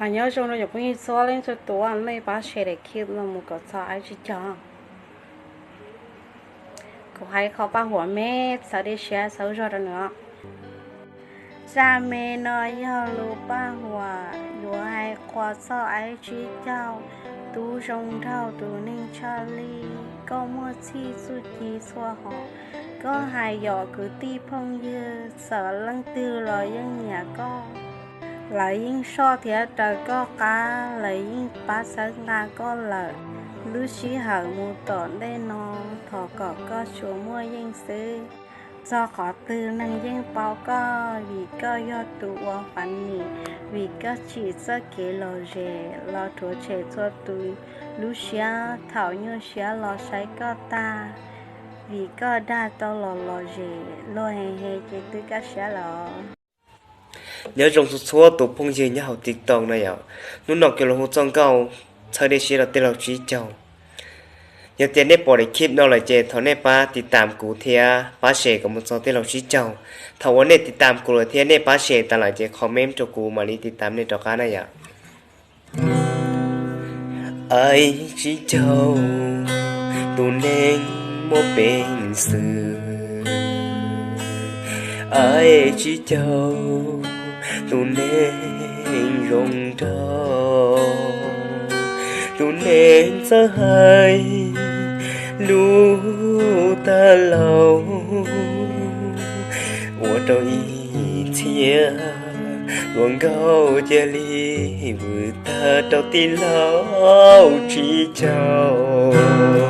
Nyob zoo rau cov phooj ywg txhua leej txhua tus, nej pab share daim clip no mus kom txog Aib Tsib Caug. Kuv hais qhov paj huam me txawv dej siab txawv zog rau nws. Zaj me no yog lus paj huam yuav hais qhuas txog Aib Tsib Caug, tub zoo nraug tus neeg tshaj lij. Koj muaj txhij txuj ci txhua hom, koj hais yom kwv tij phooj ywg, txawm leej twg los yeej nyiam koj. Lawv yeej soj thiab raws koj qab, lawv yeej pab txhawb nqa koj lawm. Lub sij hawm mus tom ntej no, thov kom koj tsuas muaj yeej xwb. Txog qhov twg neeg yeej paub koj, vim koj yog tus ua funny, vim koj tsim txoj kev lom zem los rhuav tshem txhua tus lub siab thaum nyuaj siab los saib koj tag, vim koj dag tau los lom zem, luag he he ces twb kaj siab lawm. Nyob zoo txhua txhua tus phooj ywg nyob hauv TikTok no yom. Hnub no kuv los hu txoj nkauj txhawb dej siab rau tij laug Tsib Caug. Yog tias nej pom daim clip no lawm ces thov nej pab tiv tam kuv thiab pab share kom mus txog tij laug Tsib Caug. Thaum uas nej tiv tam kuv lawm thiab nej pab share tas lawm ces comment rau kuv mam li tiv tam nej rov qab na yom. Aib Tsib Caug, tus neeg muaj peev xwm. Aib Tsib Caug, tus neeg zoo nraug, tus neeg txawj hais lus tag laus, ua rau ib txhia hluas nkauj cia li vwm tag rau tij laug Tsib Caug.